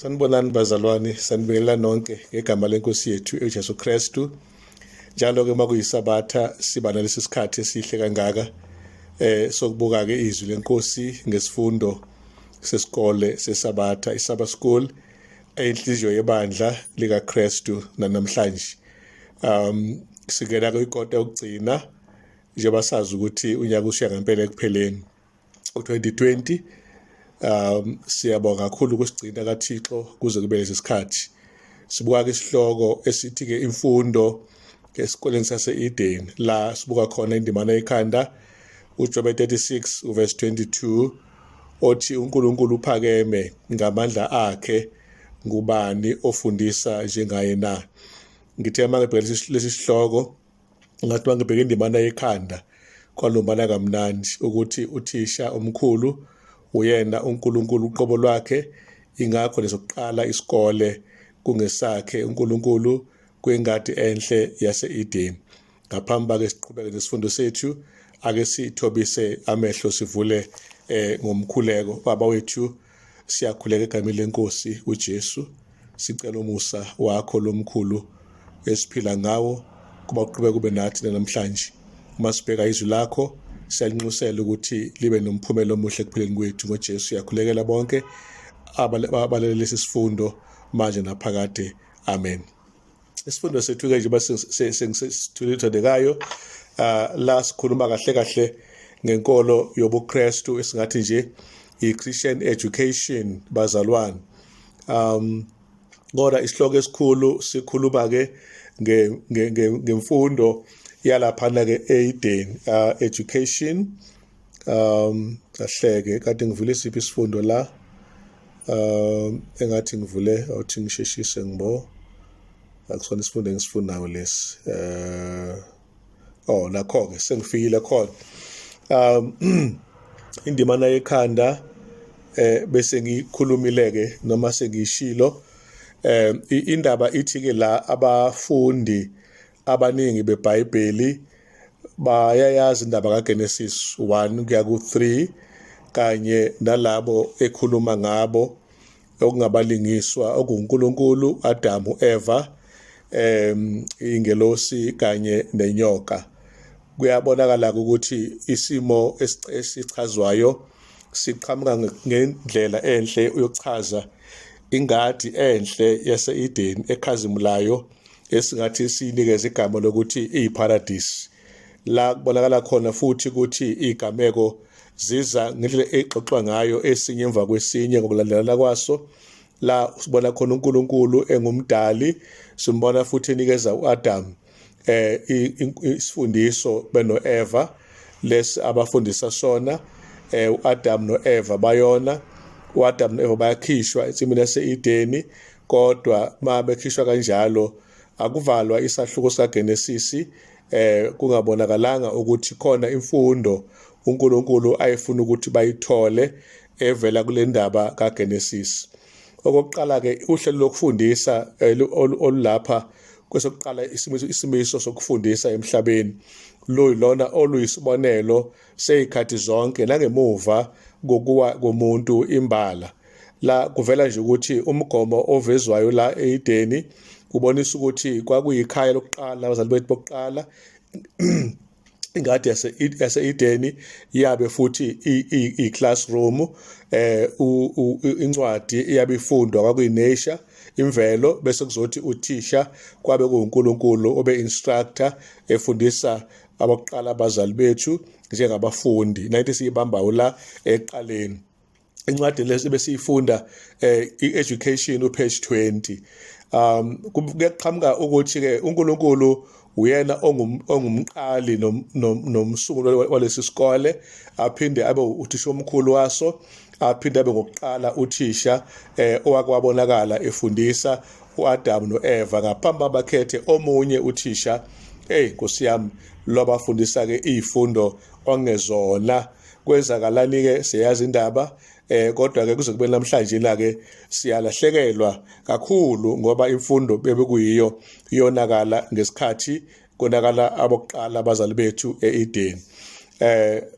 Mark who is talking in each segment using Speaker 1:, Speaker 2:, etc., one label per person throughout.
Speaker 1: Sanibonani bazalwane, sanibingelela nonke ngegama lenkosi yethu uJesu Kristu. Njalo ke makuyisabatha siba nalesi sikhathi esihle kangaka sokubuka ke izwi lenkosi ngesifundo sesikole sesabatha iSabbath School eyinhliziyo yebandla likaKristu namhlanje. Singena kwikota yokugcina njengoba sazi ukuthi unyaka ushiya ngempela ekupheleni. U2020 siyabonga kakhulu kusigcina kaThixo kuze kube lesi sikhathi. Sibuka ke isihloko esithi ke imfundo esikoleni sase-Eden, la sibuka khona indimana ekhanda uJobe 36 uverse 22 othi uNkulunkulu uphakeme ngamandla akhe, ngubani ofundisa njengaye na? Ngithe uma ngibheka lesi sihloko ngathi uma ngibheka indimana yekhanda kwalumbana kamnandi ukuthi uthisha omkhulu uyena uNkulunkulu uqobo lwakhe, ingakho lesokuqala isikole kungesakhe uNkulunkulu kwengadi enhle yase-Eden. Ngaphambi bake siqhubeke nesifundo sethu, ake sithobise amehlo sivule ngomkhuleko. Baba wethu, siyakhuleka egameni lenkosi uJesu, sicela umusa wakho lomkhulu esiphila ngawo kuba uqhubeke kube nathi namhlanje. Uma sibheka izwi lakho siyalinxusela ukuthi libe nomphumela omuhle ekuphileni kwethu. NgoJesu siyakhulekela bonke abalalele lesi sifundo manje naphakade, amen. Isifundo sethu-ke njengoba sengisithandekayo la sikhuluma kahle kahle ngenkolo yobuKristu esingathi nje i-Christian education bazalwane. Kodwa isihloko esikhulu sikhuluma ke ngemfundo yalaphana ke e-Eden, education. Kahleke kade ngivule siphi isifundo la, engathi ngivule awuthi ngisheshise ngibo akusona isifundo engisifunayo lesi. Oh, nakho ke sengifikile khona. Indimana yekhanda bese ngikhulumile ke noma sengishilo, indaba ithi ke la abafundi abaningi beBhayibheli bayayazi indaba kaGenesis 1 kuya ku-3 kanye nalabo ekhuluma ngabo okungabalingiswa okuNkulunkulu, Adamu, Eva, ingelosi kanye nenyoka. Kuyabonakala ukuthi isimo esichazwayo siqhamuka ngendlela enhle yokuchaza ingadi enhle yase-Eden ekhazimulayo esingathi siyinikeze igama lokuthi iyiparadisi, la kubonakala khona futhi ukuthi igameko ziza ngendlela exoxwa ngayo esinye emva kwesinye ngokulandelana kwaso. La sibona khona uNkulunkulu engumdali, simbona futhi enikeza uAdam isifundiso benoEva lesi abafundisa sona. uAdam noEva bayona, uAdam noEva bayakhishwa ensimini yase-Edeni, kodwa ma bekhishwa kanjalo akuvalwa isahluko sikaGenesis kungabonakalanga ukuthi khona imfundo uNkulunkulu ayefuna ukuthi bayithole evela kule ndaba kaGenesis. Okokuqala ke uhlelo lokufundisa olulapha kwesokuqala isimiso sokufundisa emhlabeni luyilona oluyisibonelo seyikhathi zonke nangemuva kokuwa komuntu imbala. La kuvela nje ukuthi umgomo ovezwayo la eEdeni kubonisa ukuthi kwakuyikhaya lokuqala abazali bethu bokuqala. Ingadi yase-Edeni yabe futhi i-classroom, incwadi iyabe ifundwa kwakuyi-nature, imvelo, bese kuzothi uthisha kwabe kuwuNkulunkulu obe instructor efundisa abakuqala abazali bethu njengabafundi. Nayithi siyibambayo la ekuqaleni incwadi lesi besiyifunda i-education upage 20, kuyaqhamuka ukuthi ke uNkulunkulu uyena ongumqali nomsunguli walesi sikole, aphinde abe uthisha omkhulu waso, aphinde abe ngokuqala uthisha owakwabonakala efundisa uAdam noEva ngaphambi bakhethe omunye uthisha. Hey Nkosi yami, lobafundisa ke izifundo ongezona. Kwenzakalani ke? Siyazi indaba, kodwa ke kuze kube namhlanje la ke siyalahlekelwa kakhulu ngoba imfundo bebekuyiyo iyonakala ngesikhathi konakala abokuqala abazali bethu eEden.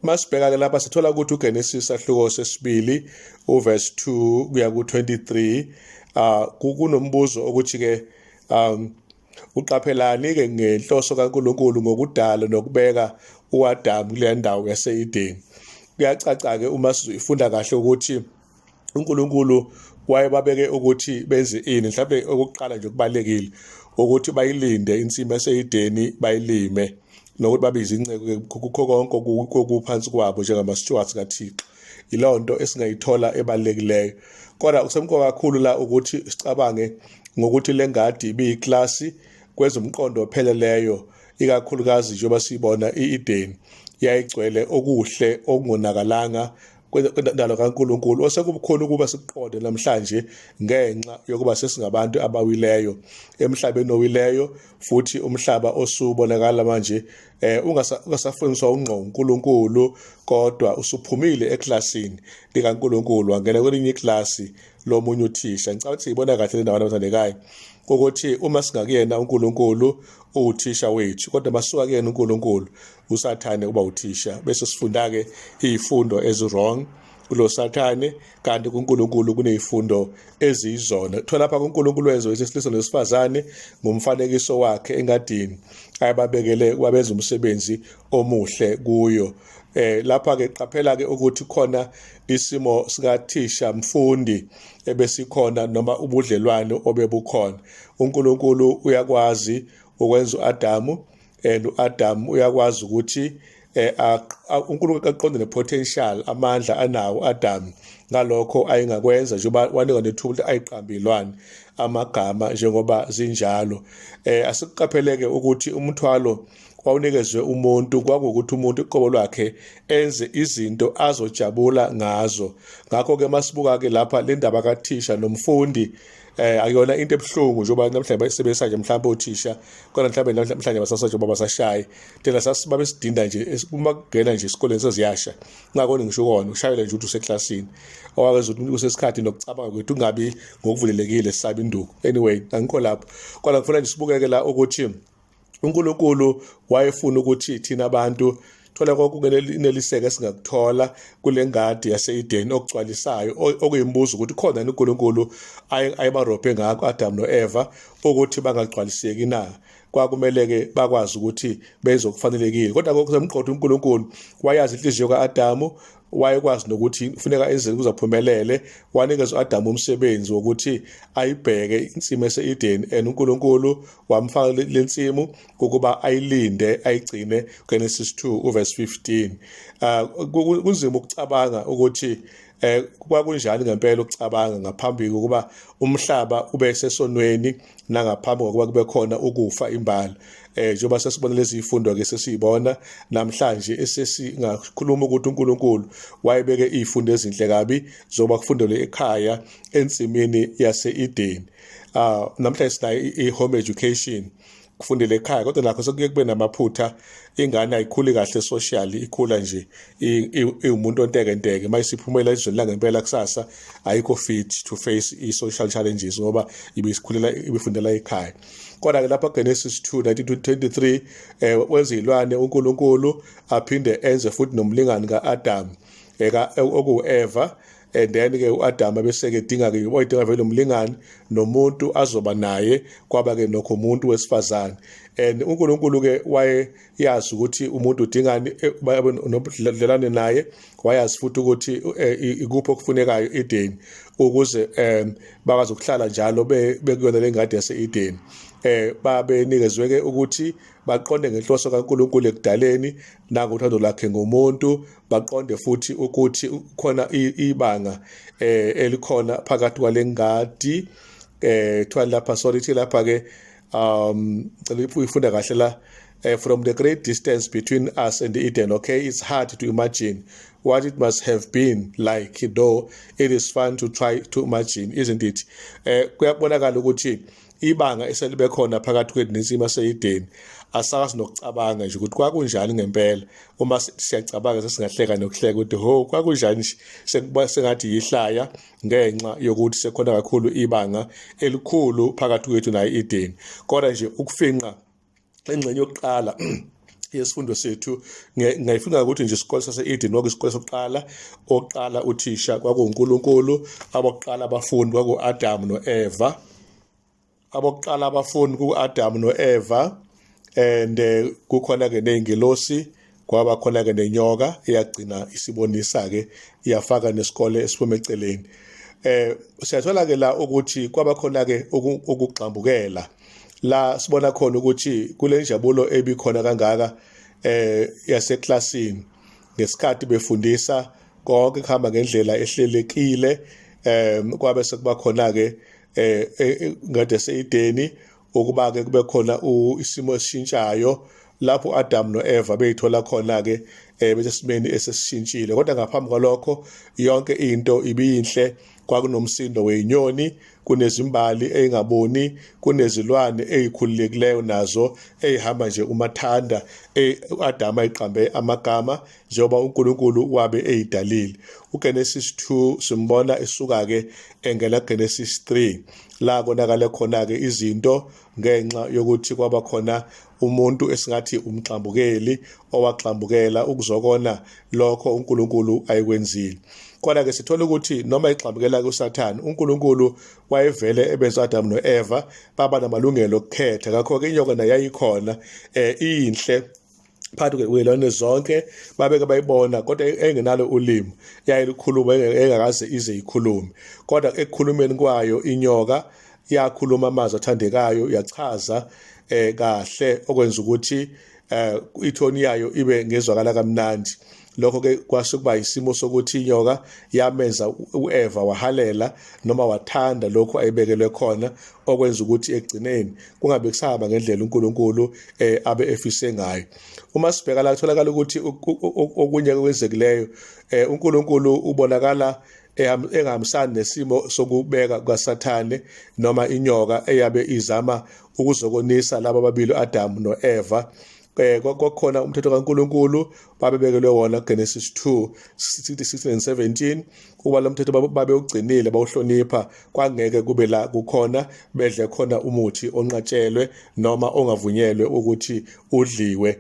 Speaker 1: Masibheka ke lapha sithola ukuthi uGenesis ahluko sesibili uverse 2 kuya ku23 kunombuzo ukuthi ke uqaphelani ke ngenhloso kaNkuluNkulu ngokudala nokubeka uAdam kule ndawo yase-Eden. Kuyacaca ke uma sizoyifunda kahle ukuthi uNkulunkulu wayebabeke ukuthi benze ini. Mhlawumbe okokuqala nje kubalekile ukuthi bayilinde insimi yase-Edeni, bayilime, nokuthi babe izinceku kukho konke okuphansi kwabo njengama-stewards kaThixo. Yileyo nto esingayithola ebalulekileyo. Kodwa kusemqoka kakhulu la ukuthi sicabange ngokuthi le ngadi ibiyiklasi kwezomqondo opheleleyo, ikakhulukazi njengoba siyibona i-Edeni yayigcwele okuhle okungonakalanga kwendalo kaNkulunkulu, osekubukhona ukuba sikuqonde namhlanje ngenxa yokuba sesingabantu abawileyo emhlabeni owileyo, futhi umhlaba osubonakala manje ungasafundiswa ungqo uNkulunkulu, kodwa usuphumile eklasini likaNkulunkulu wangena kwelinye iklasi lomunye uthisha. Ngicabanga ukuthi siyibona kahle le ndawo abathandekayo, ukuthi uma singakuyena uNkulunkulu uwuthisha wethu, kodwa masuka kuyena uNkulunkulu uSathane uba uthisha, bese sifunda-ke iy'fundo ezi-wrong kulo Sathane, kanti kuNkulunkulu kunezifundo eziyizona. Thola lapha kuNkulunkulu wenza wesilisa nesifazane ngomfanekiso wakhe engadini ayababekele wabenza umsebenzi omuhle kuyo. Lapha ke qaphela ke ukuthi khona isimo sikathisha mfundi ebesikhona noma ubudlelwano obebukhona. uNkulunkulu uyakwazi ukwenza uAdamu, and uAdam uyakwazi ukuthi uNkulunkulu aqonde nepotential, amandla anawo uAdam ngalokho ayengakwenza, njengoba wanikwa nethuba ukuthi ayiqambe ilwane amagama njengoba zinjalo. Asikuqapheleke ukuthi umthwalo wawunikezwe umuntu kwakuwukuthi umuntu uqobo lwakhe enze izinto azojabula ngazo. Ngakho-ke masibuka ke lapha le ndaba kathisha nomfundi, akuyona into ebuhlungu njengoba namhlanje bayisebenzisa nje mhlawumbe othisha, kodwa mhlawumbe namhlanje basasa njengoba basashayi. Thina sasibabe sidinda nje uma kungena nje esikoleni seziyasha, ngakho ngisho kona ushayele nje ukuthi useklasini owakwenza ukuthi usesikhathi nokucabanga kwethu kungabi ngokuvulelekile, sisabe induku. Anyway, angikho lapho, kodwa ngifuna nje sibukeke la ukuthi uNkulunkulu wayefuna ukuthi thina abantu thola konke ukuneliseka esingakuthola kule ngadi yase-Edeni okugcwalisayo, okuyimbuzo ukuthi khona yini uNkulunkulu ayebarobhe ngakho Adam no-Eva ukuthi bangagcwaliseki na. Kwakumele-ke bakwazi ukuthi benze okufanelekile, kodwa kokusemqotho uNkulunkulu wayazi inhliziyo ka-Adamu, wayekwazi nokuthi kufuneka enzeni ukuze aphumelele. Wanikeza u-Adamu umsebenzi wokuthi ayibheke insimu yase-Edeni, and uNkulunkulu wamfaka le nsimu ukuba ayilinde ayigcine. Genesis 2 uverse 15. Kunzima ukucabanga ukuthi kwakunjani ngempela ukucabanga ngaphambi kokuba umhlaba ube sesonweni nangaphambi kokuba kube khona ukufa imbala. Njengoba sesibona lezi zifundo ke sesiyibona namhlanje, esesingakhuluma ukuthi uNkulunkulu wayebeke izifundo ezinhle kabi zoba kufundelwe ekhaya ensimini yase-Eden. Namhlanje sinayo i-home education, kufundele ekhaya, kodwa nakho sekuye kube namaphutha. Ingane ayikhuli kahle socially, ikhula nje iwumuntu ontekenteke. Uma isiphumela ezweni langempela kusasa, ayikho fit to face i-social challenges ngoba ibisikhulela ibifundela ekhaya. Kodwa-ke lapha Genesis 2 19 23 wenza izilwane uNkulunkulu, aphinde enze futhi nomlingani ka-Adam okuwu-Eva, and then ke uAdam bese ke dinga ke oyidinga vele umlingani nomuntu azoba naye, kwaba ke nokho umuntu wesifazane. And uNkulunkulu ke wayeyazi ukuthi umuntu udingani nobudlelwane naye, wayazi futhi ukuthi ikuphi okufunekayo Eden ukuze bakwazi ukuhlala njalo bekuyona le ngadi yase-Eden. Babenikezwe ke ukuthi baqonde ngenhloso kaNkulunkulu ekudaleni nangothando lwakhe ngomuntu, baqonde futhi ukuthi khona ibanga elikhona phakathi kwalengadi. Thiwa lapha, sorry, ithi lapha ke, cela uyifunda kahle la, from the great distance between us and Eden, okay, it's hard to imagine what it must have been like, though it is fun to try to imagine, isn't it? Kuyabonakala ukuthi ibanga eselibe khona phakathi kwethu nensimi yase-Edeni, asakazi nokucabanga nje ukuthi kwakunjani ngempela. Uma siyacabanga sesingahleka nokuhleka ukuthi ho, kwakunjani nje, sekuba sengathi yihlaya ngenxa yokuthi sekhona kakhulu ibanga elikhulu phakathi kwethu naye Eden. Kodwa nje ukufinqa engxenye yokuqala Yesifundo sethu ngayifunda ukuthi nje isikole sase-Eden kwakuyisikole sokuqala. Oqala uthisha kwakuwuNkulunkulu, abokuqala abafundi kwaku-Adamu no-Eva, abokuqala abafundi ku-Adamu no-Eva, and kukhona-ke ney'ngelosi, kwaba khona-ke nenyoka eyagcina isibonisa-ke iyafaka nesikole esiphuma eceleni. Siyathola-ke la ukuthi kwaba khona-ke ukugxambukela la sibona khona ukuthi kule njabulo ebikhona kangaka yaseklasini ngesikhathi befundisa konke kuhamba ngendlela ehlelekile, kwabe sekuba khona ke ngade seyideni ukuba ke kube khona isimo esishintshayo lapho uAdam noEva beyithola khona ke besesimeni esesishintshile. Kodwa ngaphambi kwalokho yonke into ibiyinhle, kwakunomsindo weyinyoni, kunezimbali ey'ngaboni, kunezilwane ey'khululekileyo nazo ey'hamba nje umathanda, u-Adamu ayiqambe amagama njengoba uNkulunkulu wabe eyidalile. UGenesis 2 simbona esuka-ke engena kuGenesis 3 la konakale khona-ke izinto ngenxa yokuthi kwaba khona umuntu esingathi umxambukeli owaxambukela ukuzokona lokho uNkulunkulu ayekwenzile. Kodwa ke sithola ukuthi noma ixambukela kuSathane, uNkulunkulu wayevele ebenza uAdamu noEva baba namalungelo okukhetha. Ngakho-ke inyoka nayo yayikhona, iyinhle phakathi kwezilwane zonke, babeke bayibona, kodwa engenalo ulimi, yayilukhuluma engakaze ize ikhulume. Kodwa ekukhulumeni kwayo inyoka yakhuluma amazwi athandekayo, yachaza kahle okwenza ukuthi ithoni yayo ibe ngezwakala kamnandi. Lokho ke kwase kuba isimo sokuthi inyoka yamenza uEva wahalela noma wathanda lokho ayibekelwe khona, okwenza ukuthi ekugcineni kungabe kusahamba ngendlela uNkulunkulu abe efise ngayo. Uma sibheka la kutholakala ukuthi okunye okwenzekileyo, uNkulunkulu ubonakala engahambisani nesimo sokubeka kukaSathane noma inyoka eyabe izama ukuzokonisa laba ababili uAdamu noEva. Kwakhona umthetho kaNkulunkulu babebekelwe wona Genesis 2 16 and 17, kuba lo mthetho babewugcinile bawuhlonipha, kwangeke kube la kukhona bedle khona umuthi onqatshelwe noma ongavunyelwe ukuthi udliwe.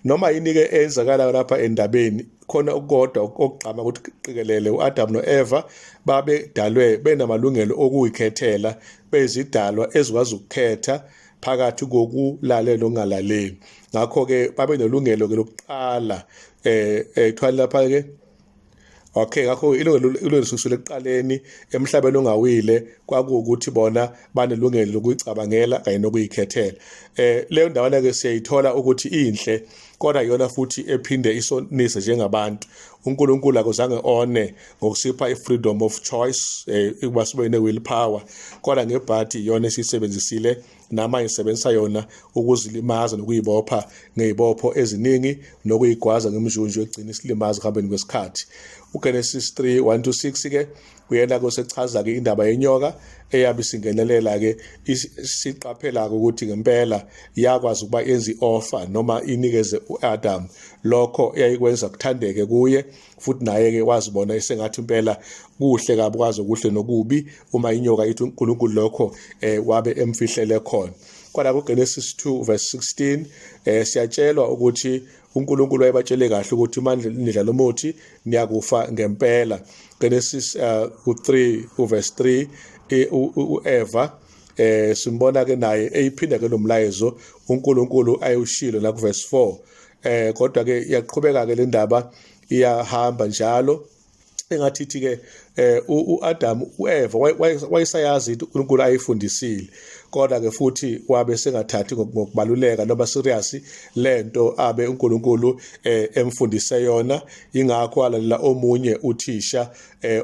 Speaker 1: Noma yini ke eyenzakala lapha endabeni, khona okukodwa okugqama ukuthi qikelele uAdam noEva babedalwe benamalungelo okuyikhethela, bezidalwa ezikwazi ukukhetha phakathi kokulalela nokungalaleli. Ngakho-ke babenelungelo ke lokuqala kuthiwa lapha ke okay, ngakho ilungelo lisusele ekuqaleni emhlabeni ongawile kwakuwukuthi bona banelungelo lokuyicabangela kanye nokuyikhethela. Leyo ndawana ke siyayithola ukuthi inhle, kodwa iyona futhi ephinde isonise njengabantu. uNkulunkulu akuzange one ngokusipha i-freedom of choice, ukuba sibe ne-will power, kodwa ngebhadi iyona esiyisebenzisile namanje sisebenzisa yona ukuzilimaza nokuyibopha ngey'bopho eziningi nokuyigwaza ngemijunju egcina isilimaza ekuhambeni kwesikhathi. UGenesis 3 1 to 6 ke kuyena kosechaza-ke indaba yenyoka eyabe isingenelela-ke, siqaphela-ke ukuthi ngempela yakwazi ukuba yenze i-offer noma inikeze u-Adam lokho eyayikwenza kuthandeke kuye, futhi naye-ke wazibona esengathi impela kuhle kabi kwazi okuhle nokubi uma inyoka ithi uNkulunkulu lokho wabe emfihlele khona. Kodwa kuGenesis 2 verse 16 siyatshelwa ukuthi uNkulunkulu wayebatshele kahle ukuthi uma nidla lo muthi niyakufa ngempela. Genesis 3 uverse 3, uEva simbona ke naye eyiphinda ke lo mlayezo uNkulunkulu ayewushilo la kuverse 4. Kodwa ke iyaqhubeka ke le ndaba, iyahamba njalo engathi ithi ke uAdam uEva wayesayazi into uNkulunkulu ayifundisile, kodwa ke futhi wabe sengathathi ngokubaluleka noma serious lento abe uNkulunkulu emfundise yona. Ingakho alalela omunye uthisha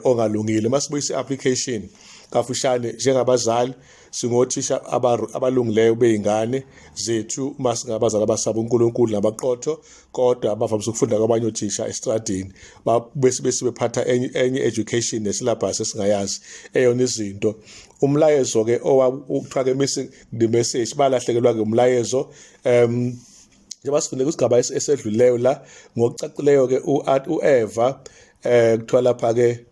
Speaker 1: ongalungile. Masibuyise application kafushane, njengabazali singothisha abalungileyo bey'ngane zethu uma singabazali abasaba uNkulunkulu nabaqotho, kodwa abavamise ukufunda kwabanye othisha estradini bese bese bephatha enye education nesyllabus esingayazi eyona izinto. Umlayezo ke owakuthiwa ke missing the message, balahlekelwa ke umlayezo. Njengoba sifunde kwisigaba esedlulileyo la ngokucacileyo ke uEva, kuthiwa lapha ke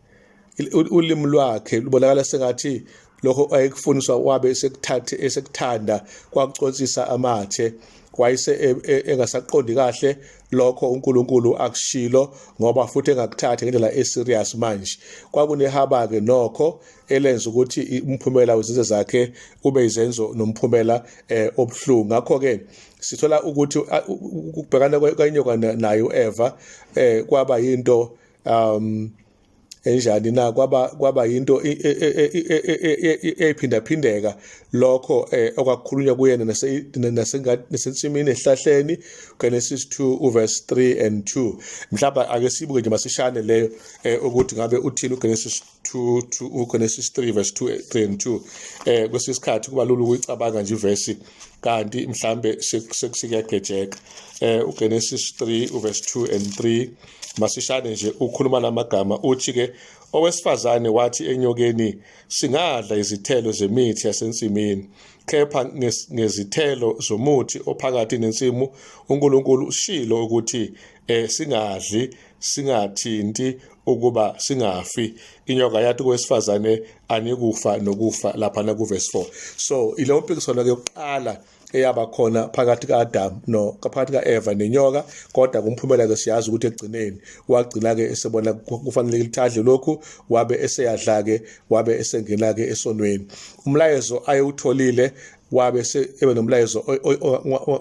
Speaker 1: ulimi lwakhe lubonakala sengathi Lokho ayekufundiswa wabe esekuthathe esekuthanda kwakuconsisa amathe, wayese engasaqondi kahle lokho uNkulunkulu akushilo, ngoba futhi engakuthathi ngendlela eserious. Manje kwakunehaba ke nokho elenza ukuthi umphumela wezenzo zakhe ube izenzo nomphumela obuhlungu. Ngakho ke sithola ukuthi ukubhekana kwenyoka naye uEva kwaba yinto enjani na, kwaba yinto eyiphindaphindeka lokho okwakukhulunywa kuyena nasensimini esihlahleni, Genesis 2 uverse 3 and 2. Mhlawumbe ake sibuke nje masishane leyo, ukuthi ngabe uthini uGenesis 2 2, uGenesis 3 verse 2, 3 and 2. Kwesinye isikhathi kuba lula ukuyicabanga nje ivesi, kanti mhlambe sekusiyagejeka. UGenesis 3 uverse 2 and 3, masishane nje, ukhuluma lamagama, uthi ke, "Owesifazane wathi enyokeni, 'Singadla izithelo zemithi yasensimini, kepha ngezithelo zomuthi ophakathi nensimu uNkulunkulu ushilo ukuthi singadli, singathinti, ukuba singafi.' Inyoka yathi kowesifazane, 'Anikufa nokufa.'" Lapha ku verse 4. So ileyo mpikiswano ke yokuqala eyaba khona phakathi ka-Adam no phakathi ka-Eva nenyoka. Kodwa kumphumela ke siyazi ukuthi ekugcineni wagcina ke esebona kufanele litadle lokhu, wabe eseyadla ke, wabe esengena ke esonweni. Umlayezo ayewutholile wabe ebe nomlayezo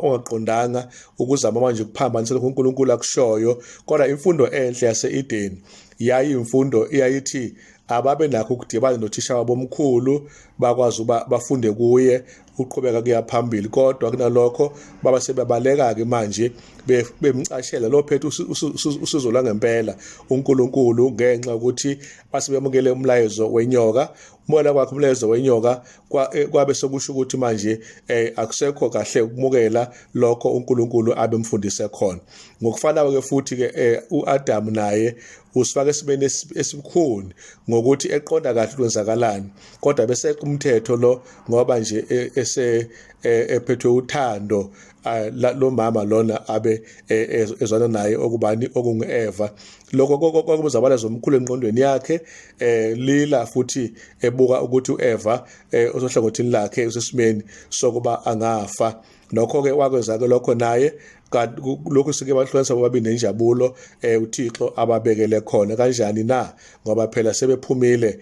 Speaker 1: ongaqondanga, ukuzama manje ukuphambanisa lokho uNkulunkulu akushoyo. Kodwa imfundo enhle yase-Eden yayimfundo iyayithi ababe nakho ukudibana nothisha wabo omkhulu, bakwazi ukuba bafunde kuye uqhubeka kuya phambili. Kodwa kunalokho baba sebebaleka-ke manje, bemcashela lo phethe usizo lwangempela uNkulunkulu, ngenxa yokuthi base bemukele umlayezo wenyoka. Umoya kwakhe umlayezo wenyoka kwabe sekusho ukuthi manje akusekho kahle ukumukela lokho uNkulunkulu abemfundise khona. Ngokufanayo ke futhi ke uAdam naye usifaka esimeni esibukhuni ngokuthi eqonda kahle kwenzakalani, kodwa bese umthetho lo, ngoba nje ese ephethwe uthando lo mama lona abe ezwana naye, okubani, okungu-Eva. Lokho kwakumzabalazo omkhulu engqondweni yakhe, lila futhi ebuka ukuthi uEva osohlangothini lakhe usesimeni sokuba angafa. Nokho ke wakwenza ke lokho naye, kanti lokhu sike bahlukanisa bobabili nenjabulo uThixo ababekele khona. Kanjani na? Ngoba phela sebephumile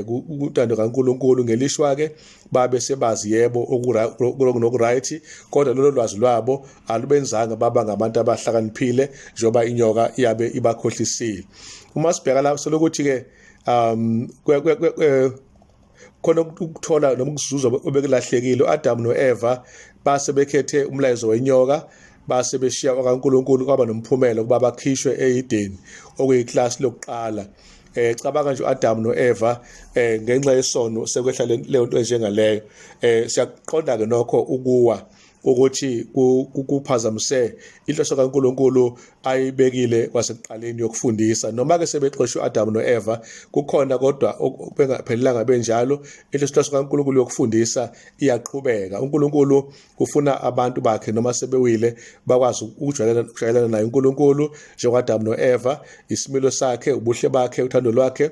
Speaker 1: kuntando kaNkuluNkulu. Ngelishwa ke babe sebazi yebo okuright, kodwa lolo lwazi lwabo alubenzanga baba ngabantu abahlakaniphile, njengoba inyoka iyabe ibakhohlisile. Uma sibheka la selokuthi ke khona ukuthola noma ukuzuza obekulahlekile, uAdam noEva base bekhethe umlayezo wenyoka, base beshiya okaNkuluNkulu. Kwaba nomphumela ukuba bakhishwe eEden, okuyiklasi lokuqala. Cabanga nje uAdam noEva, ngenxa yesono sekwehla leyo nto enjengaleyo. Siyaqonda ke nokho ukuwa ukuthi kuphazamise inhloso kaNkuluNkulu ayibekile kwasekuqaleni yokufundisa. Noma ke sebexoshwe uAdam noEva kukhona, kodwa bengaphelelanga benjalo, inhloso kaNkuluNkulu yokufundisa iyaqhubeka. uNkulunkulu ufuna abantu bakhe, noma sebewile, bakwazi ukujwayelana naye uNkulunkulu njengoAdam noEva, isimilo sakhe, ubuhle bakhe, uthando lwakhe,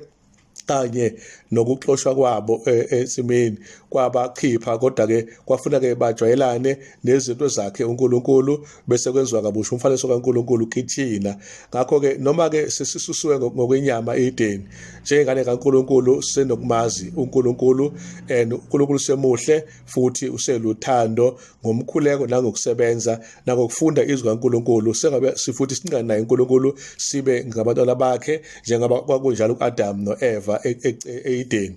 Speaker 1: kanye nokuxoshwa kwabo ensimini kwabakhipha. Kodwa ke kwafuna ke bajwayelane nezinto zakhe uNkulunkulu, bese kwenziwa kabusha umfanekiso kaNkulunkulu kithina. Ngakho ke noma ke sesisusiwe ngokwenyama eEden, njengengane kaNkulunkulu senokumazi uNkulunkulu, and uNkulunkulu semuhle futhi useluthando. Ngomkhuleko nangokusebenza nangokufunda izwi kaNkulunkulu sengabe sifuthi singane naye uNkulunkulu, sibe ngabantwana bakhe njengoba kwakunjalo kuAdam noEva eEden.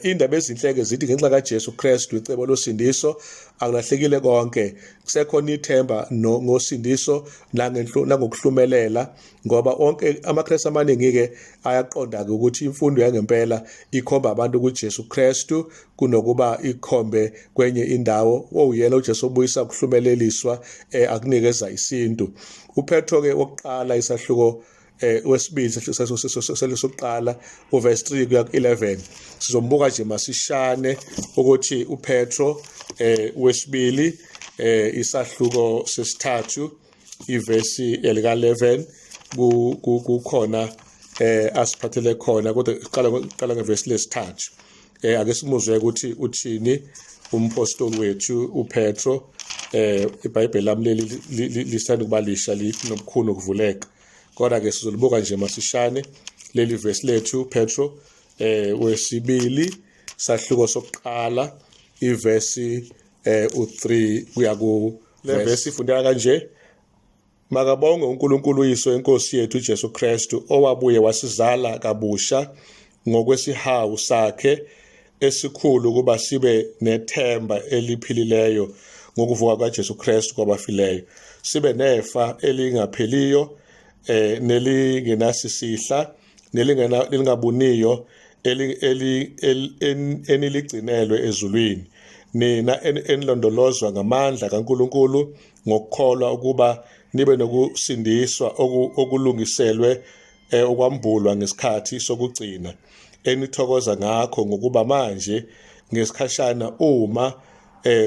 Speaker 1: Indaba ezinhleke zithi ngenxa kaJesu Kristu, icebo losindiso, akulahlekile konke, kusekhona ithemba ngosindiso nangokuhlumelela, ngoba onke amaKristu amaningi ke ayaqonda ke ukuthi imfundo yangempela ikhomba abantu kuJesu Kristu kunokuba ikhombe kwenye indawo, owuyena uJesu obuyisa ukuhlumeleliswa akunikeza isintu. UPetro ke wokuqala isahluko wesibili sokuqala uverse 3 kuya ku-11, sizombuka nje masishane ukuthi uPetro wesibili isahluko sesithathu ivesi elika 11 kukhona asiphathele khona, kodwa iqala ngevesi lesithathu. Ake simuzwe ukuthi uthini umpostoli wethu uPetro. IBhayibheli lami leli lisanda ukuba lisha, linobukhulu ukuvuleka, kodwa ke sizolibuka nje masishane leli verse lethu. Petro wesibili, sahluko sokuqala, ivesi u3 kuya ku le verse ifundeka kanje: "Makabonge uNkulunkulu uYise wenkosi yethu uJesu Kristu, owabuye wasizala kabusha ngokwesihawu sakhe esikhulu ukuba sibe nethemba eliphilileyo ngokuvuka kaJesu Kristu kwabafileyo, sibe nefa elingapheliyo nelingenasisihla nelingabuniyo eniligcinelwe ezulwini, nina enilondolozwa ngamandla kaNkulunkulu ngokukholwa ukuba nibe nokusindiswa okulungiselwe ukwambulwa ngesikhathi sokugcina, enithokoza ngakho ngokuba manje ngesikhashana uma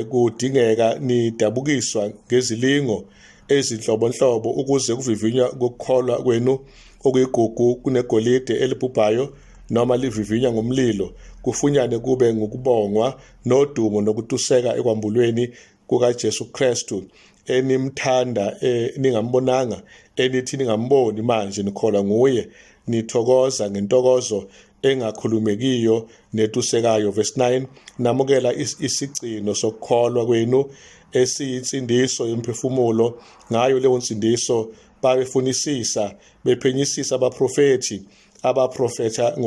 Speaker 1: kudingeka nidabukiswa ngezilingo ezinhlobonhlobo, ukuze kuvivinywa kokukholwa kwenu okuyigugu kunegolide elibhubhayo noma livivinywa ngomlilo kufunyane kube ngukubongwa nodumo nokutuseka ekwambulweni kukaJesu Kristu, enimthanda ningambonanga, enithi ningamboni manje nikholwa nguye, nithokoza ngentokozo engakhulumekiyo netusekayo." Verse 9: "Namukela isigcino sokukholwa kwenu esiyinsindiso yomphefumulo. Ngayo leyo nsindiso babefunisisa bephenyisisa abaprofethi abaprofetha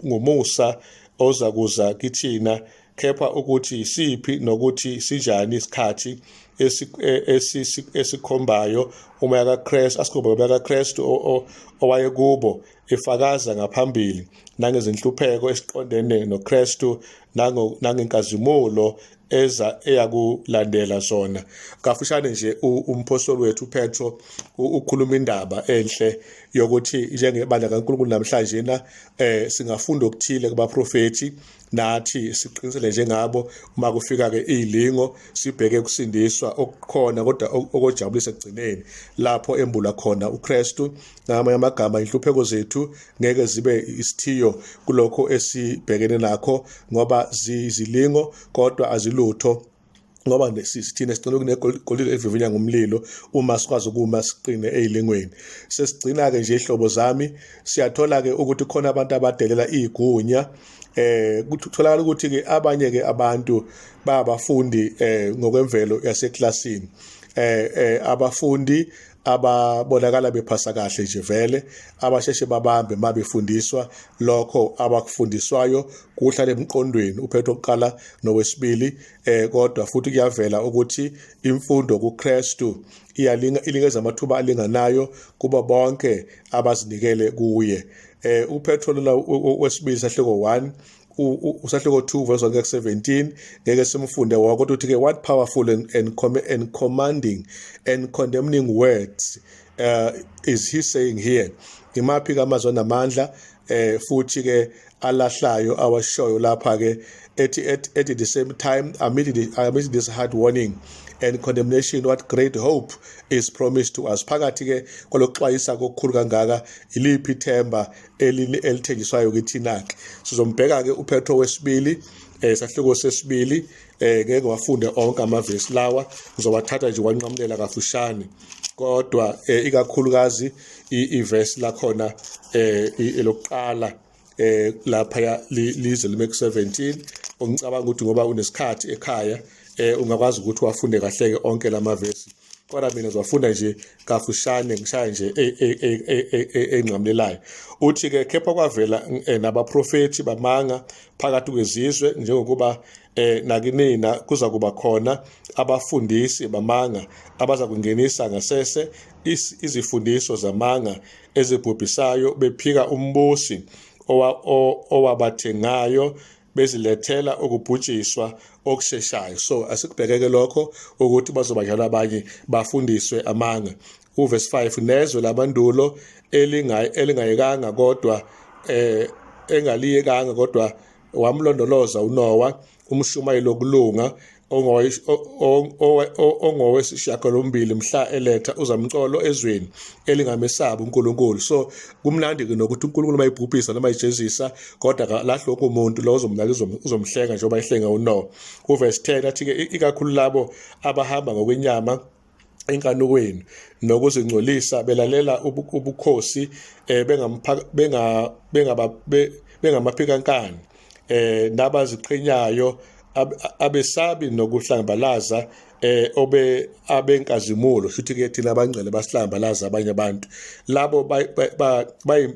Speaker 1: ngomusa oza kuza kithina, kepha ukuthi siphi nokuthi sinjani isikhathi esikhombayo umoya kaKristu, asikhombayo umoya kaKristu owayekubo efakaza ngaphambili nangezinhlupheko esiqondene noKristu nangenkazimulo eza eyakulandela zona." Kafushane nje, umpostoli wethu uPetro ukhuluma indaba enhle yokuthi njengebandla kaNkulunkulu namhlanje na singafunda okuthile kubaprofethi, nathi siqinisele njengabo uma kufika ke izilingo, sibheke ukusindiswa okukhona kodwa okojabulisa ekugcineni lapho embula khona uKristu. Ngamanye amagama, inhlupheko zethu ngeke zibe isithiyo kulokho esibhekene nakho, ngoba zizilingo kodwa azilutho, ngoba sithina sigcina kunegolide evivinya ngomlilo uma sikwazi ukuma siqine ezilingweni. Sesigcina-ke nje, ihlobo zami, siyathola-ke ukuthi khona abantu abadelela igunya. Kutholakala ukuthi ke abanye ke abantu babafundi ngokwemvelo yaseklasini, abafundi ababonakala bephasa kahle nje vele, abasheshe babambe mabefundiswa lokho abakufundiswayo kuhlala emqondweni. Uphetho oqala nowesibili. Kodwa futhi kuyavela ukuthi imfundo kuKristu iyalinga, inikeza amathuba alinganayo kubo bonke abazinikele kuye. UPetro lona wesibili, sahluko 1, usahluko 2, verse 1 17, ngeke simfunde wonke, kodwa uthi ke, "What powerful and commanding and condemning words is he saying here?" Imaphi kamazwi anamandla futhi ke alahlayo awashoyo lapha ke, ethi, At the same time, amid this hard warning and condemnation, what great hope is promised to us?" Phakathi ke kwalokuxwayisa kokukhulu kangaka, iliphi ithemba elithenjiswayo kithina ke? Sizombheka ke uPetro wesibili, sahluko sesibili. Ngeke wafunde onke amavesi lawa, ngizowathatha nje wanqamulela kafushane, kodwa ikakhulukazi ivesi lakhona elokuqala lapha lize lime ku 17. Ongicabanga ukuthi ngoba unesikhathi ekhaya ungakwazi ukuthi wafunde kahle ke onke lamavesi, kodwa mina ngizowafunda nje kafushane, ngishaya nje enqamulelayo. Uthi ke, "Kepha kwavela nabaprofethi bamanga phakathi kwezizwe, njengokuba nakinina kuza kuba khona abafundisi bamanga abaza kungenisa ngasese izifundiso zamanga ezibhubhisayo, bephika umbusi owabathengayo, bezilethela ukubhujiswa okusheshayo." So asikubhekeke lokho ukuthi bazoba njalo abanye bafundiswe amanga. Uverse 5: "Nezwe labandulo elingayekanga kodwa engaliyekanga kodwa wamlondoloza uNowa, umshumayeli wokulunga, Ongowesishiyagalombili mhla eletha uzamcolo ezweni elingamesabi uNkulunkulu. So kumnandi-ke nokuthi uNkulunkulu uma ebhubhisa noma ejezisa, kodwa akalahli wonke umuntu, lo uzomlala uzomhlenga njengoba ehlenga uNowa. Uvesi 10 athi-ke ikakhulu labo abahamba ngokwenyama enkanukweni nokuzingcolisa belalela ubukhosi bengamphaka bengaba bengamaphikankankani nabaziqhenyayo abesabi nokuhlambalaza obe abenkazimulo. Shuthi ke thina abangcwele basihlambalaza abanye abantu. Labo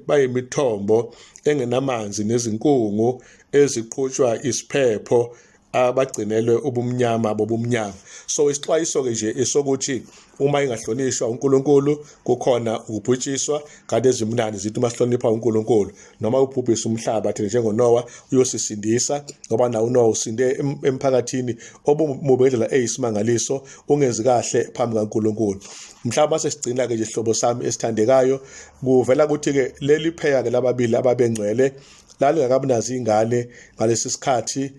Speaker 1: bayimithombo engenamanzi nezinkungu eziqhutshwa isiphepho, abagcinelwe ubumnyama bobumnyama. So isixwayiso-ke nje esokuthi uma ingahlonishwa uNkulunkulu kukhona ukubhutshiswa, kanti ezimnandi zithi uma sihlonipha uNkulunkulu noma ubhubhisa umhlaba, thina njengoNowa uyosisindisa, ngoba nawo uNowa usinde emphakathini obumubi ngendlela eyisimangaliso, ungenzi kahle phambi kaNkulunkulu. Mhlawumbe mase sigcina-ke nje, sihlobo sami esithandekayo, kuvela ukuthi-ke leli pheya-ke lababili ababengcwele lalingakabi ingane ngalesi sikhathi,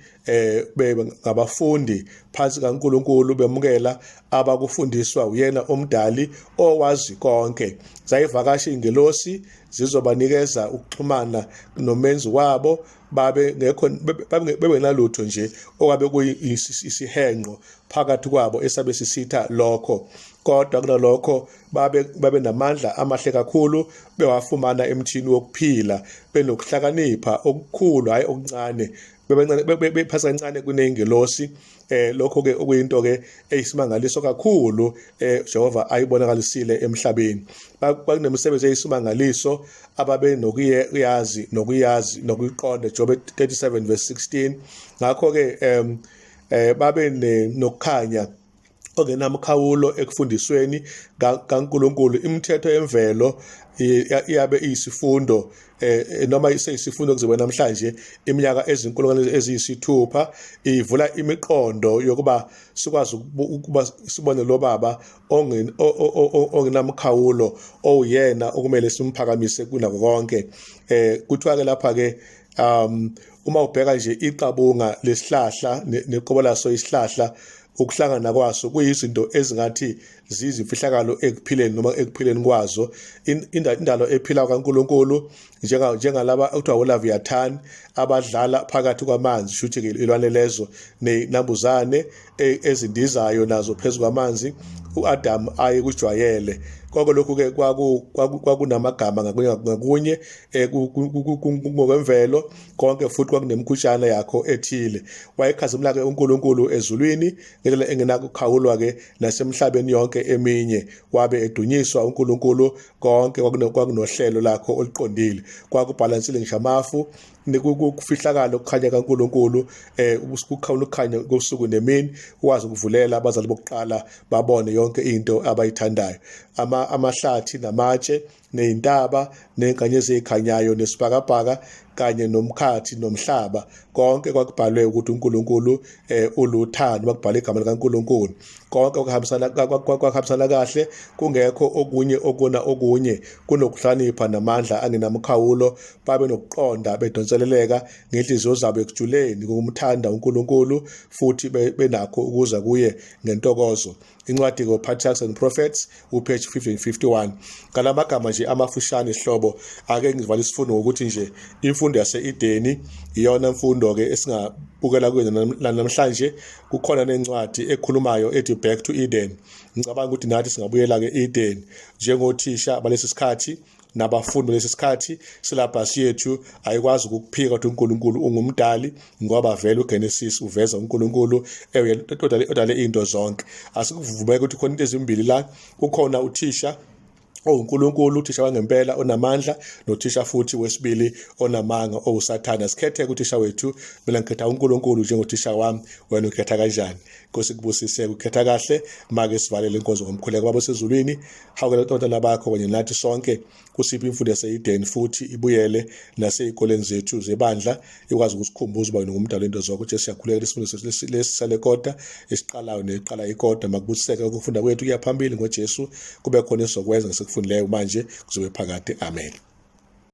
Speaker 1: ngabafundi phansi kaNkuluNkulu, bemukela abakufundiswa uyena umdali owazi konke. Zayivakasha ingelosi zizobanikeza ukuxhumana nomenzi wabo, babe ngekho bebenalutho nje okwabe kuyisihenqo phakathi kwabo esabe sisitha lokho, kodwa kunalokho babe namandla amahle kakhulu bewafumana emthini wokuphila, benokuhlakanipha okukhulu, hayi okuncane, bebancane, bephasa kancane kuneyingelosi. Lokho ke okuyinto ke eyisimangaliso kakhulu Jehova ayibonakalisile emhlabeni. Kwakunemisebenzi eyisimangaliso ababe nokuyazi nokuyazi nokuyiqonda, Job 37 verse 16. Ngakho ke babe nokukhanya ongenamkhawulo ekufundisweni kaNkulunkulu. Imithetho yemvelo iyabe iyisifundo noma iseyisifundo kuze namhlanje iminyaka ezinkulungwane eziyisithupha, ivula imiqondo yokuba sikwazi ukuba sibone lo baba ongenamkhawulo owuyena okumele simphakamise kunako konke. Kuthiwa ke lapha ke uma ubheka nje iqabunga lesihlahla neqobo laso isihlahla, ukuhlangana kwaso kuyizinto ezingathi zizimfihlakalo ekuphileni noma ekuphileni kwazo. Indalo ephila kaNkuluNkulu, njengalaba okuthiwa oLeviathan abadlala phakathi kwamanzi, shuthi ke ilwane lezo nezinambuzane ezindizayo nazo phezu kwamanzi uAdam aye kujwayele konke lokhu ke kwakunamagama ngakunye ngakunye ngokwemvelo konke, futhi kwakunemkhutshana yakho ethile. Wayekhazimula ke uNkulunkulu ezulwini ngendlela engenakukhawulwa ke nasemhlabeni yonke eminye, wabe edunyiswa uNkulunkulu. Konke kwakunohlelo lakho oluqondile, kwakubhalansile, ngisho amafu kufihlakala ukukhanya kaNkuluNkulu, ukukhawula ukukhanya kosuku nemini, ukwazi ukuvulela abazali bokuqala babone yonke into abayithandayo, amahlathi namatshe nezintaba nezinkanyezi ezikhanyayo nesibhakabhaka kanye nomkhathi nomhlaba. Konke kwakubhalwe ukuthi uNkulunkulu uluthando, bakubhala igama likaNkulunkulu. Konke kwakuhambisana kahle, kungekho okunye okuna okunye, kunokuhlakanipha namandla angenamkhawulo. Babe nokuqonda, bedonseleleka ngenhliziyo zabo ekujuleni kokumthanda uNkulunkulu, futhi benakho ukuza kuye ngentokozo. Incwadi ko-Patriarchs and Prophets, upage 1551. Ngalamagama nje amafushane, sihlobo, ake ngivale isifundo ngokuthi nje imfundo yase-Edeni iyona mfundo-ke esingabukela kuyo namhlanje. Kukhona nencwadi ekhulumayo ethi Back to Eden. Ngicabanga ukuthi nathi singabuyela-ke e-Eden njengothisha balesi sikhathi nabafundi lesi sikhathi. Syllabus yethu ayikwazi ukukuphika ukuthi uNkulunkulu ungumdali, ngoba vele uGenesis uveza uNkulunkulu odale into zonke. Asikuvumeke ukuthi khona into ezimbili la: kukhona uthisha owuNkulunkulu, uthisha wangempela onamandla, nothisha futhi wesibili onamanga owuSathane. Sikhethe uthisha wethu. Mina ngikhetha uNkulunkulu njengothisha wami. Wena ukhetha kanjani? Nkosi kubusise ukhetha kahle. Make sivalele inkonzo ngomkhuleko. Baba osezulwini, hawukela abantwana bakho kanye nathi sonke, kusiphi imfundo yase-Eden futhi ibuyele nasey'koleni zethu zebandla, ikwazi ukusikhumbuza uba wena ungumdali wento zonke. Ujesu, siyakhulekela isifundo lesi sale kota esiqalayo neqala ikota. Makubusiseke ukufunda kwethu kuya phambili ngoJesu, kube khona esizokwenza ngesikufundileyo manje kuzobe phakade. Amen.